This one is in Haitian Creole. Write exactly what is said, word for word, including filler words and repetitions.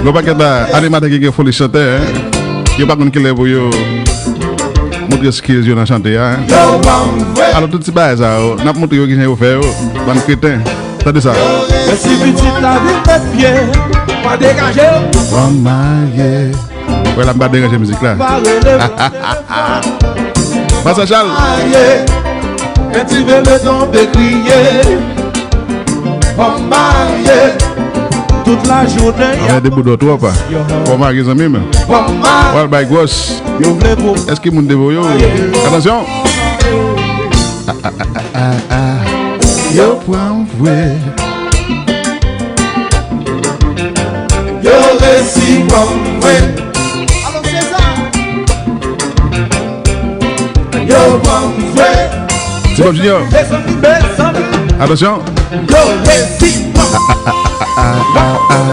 Yon pakèt a animatè ki gen foli chantè, en. Yo pa konn kilè pou yo montre skills yo nan chante a, en. Alò, tout ti bagay sa yo, n ap montre yo kijan yo fè yo. Bann kreten. Tande sa. Mèsi pitit la vin met pye. Pa degaje w. Bon marye. Wè la, m pa deranje mizik la. Pa rele. Pasa Chal. Marye. Men ti bebe tonbe kriye. Bon marye. Tout la jounen. Avè de boudò twòp. Bon marye, zanmi m. Bon marye. Wal bay gwòs. Yo vle pou. Èske moun te voye w? Atansyon. Ah, ah, ah, ah, ah. Yo pran m vre. Yo resi pran m vre. Alò, Seza. Yo pran m vre. Ti Bob Junior. Mezanmi, mezanmi. Atansyon. Yo resi pran m vre.